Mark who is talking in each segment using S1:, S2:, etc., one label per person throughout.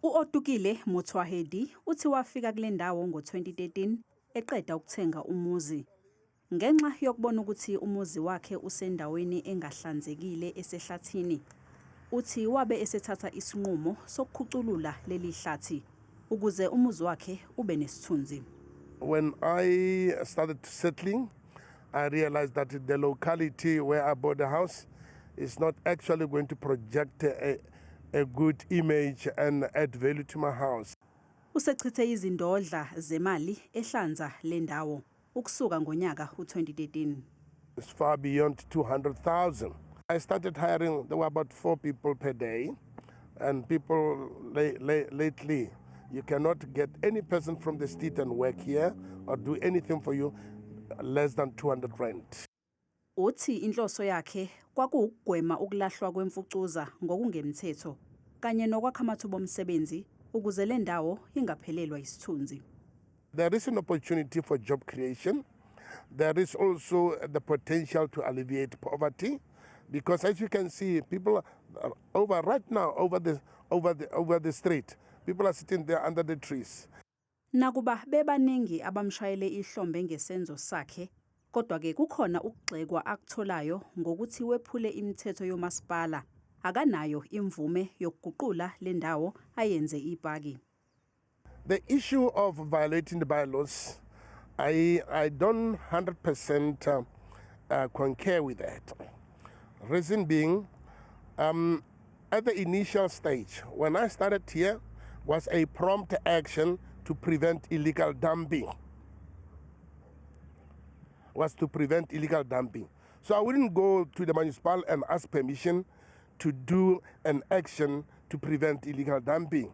S1: U-Otukile Motshwahedi uthi wafika kule ndawo ngo-2013 eqeda ukuthenga umuzi. Ngenxa yokubona ukuthi umuzi wakhe usendaweni engahlanzekile esehlathini, uthi wabe esethatha isinqumo sokukhuculula leli hlathi ukuze umuzi wakhe ube nesithunzi.
S2: When I started settling, I realized that the locality where I bought the house is not actually going to project a good image and add value to my house.
S1: Usechithe izindodla zemali ehlanza le ndawo ukusuka ngonyaka u-2013.
S2: It's far beyond 200,000. I started hiring, there were about four people per day, and people lately, you cannot get any person from the street and work here or do anything for you less than 200 rand.
S1: Uthi inhloso yakhe kwakuwukugwema ukulahlwa kwemfucuza ngokungemthetho kanye nokwakha amathuba omsebenzi ukuze le ndawo ingaphelelwa isithunzi.
S2: There is an opportunity for job creation. There is also the potential to alleviate poverty because, as you can see, people are over right now over the street, people are sitting there under the trees.
S1: Nakuba bebaningi abamshayele ihlombe ngesenzo sakhe, kodwa ke kukhona ukugxekwa akutholayo ngokuthi wephule imithetho yomasipala, akanayo imvume yokuguqula le ndawo ayenze ipaki.
S2: The issue of violating the bylaws, I don't 100% concur with that. Reason being, at the initial stage, when I started here, was a prompt action to prevent illegal dumping. Was to prevent illegal dumping. So I wouldn't go to the municipal and ask permission to do an action to prevent illegal dumping.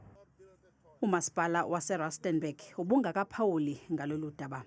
S1: Umasipala waseRustenburg ubungakaphawuli ngalolu daba.